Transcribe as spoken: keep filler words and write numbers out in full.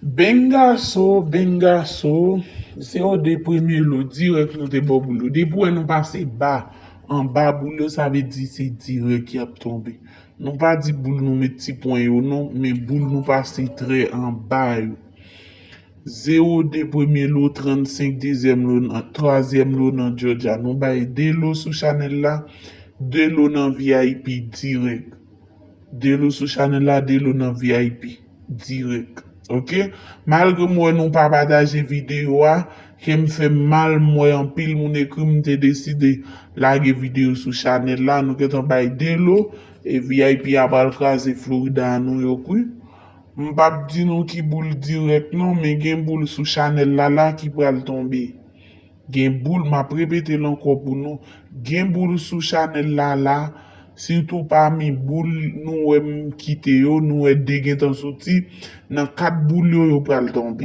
Bengaso, bengaso, se yo de premye lo dirèk nou te ba w boul yo. Depi w wè nou pase ba, anba boul yo, sa vle di se dirèk y ap tonbe. Nou pa di boul nou met ti pwen yo non, men boul nou pase trè anba yo. Zewo de premye lo, trannsenk dezyèm lo, nan- twazyèm lo nan Georgia. Nou bay de lo sou chanèl la, de lo nan V I P dirèk. De lo sou chanèl la, de lo nan V I P dirèk. Oke? Malgre m wè nou pa pataje videyo a, kè m fè m mal, m wè anpil moun ekri m, m te deside lage videyo sou chanèl la. Nou gentan bay de lo, e V I P a pral kraze Florida a New York, wi. M p ap di nou ki boul dirèk non, men gen boul sou chanèl la la ki pral tonbe. Gen boul, m ap repete l ankò pou nou. Gen boul sou chanèl la la, sitou pami boul nou wè m kite yo, nou wè de gentan soti. Nan kat boul yo, yo pral tonbe.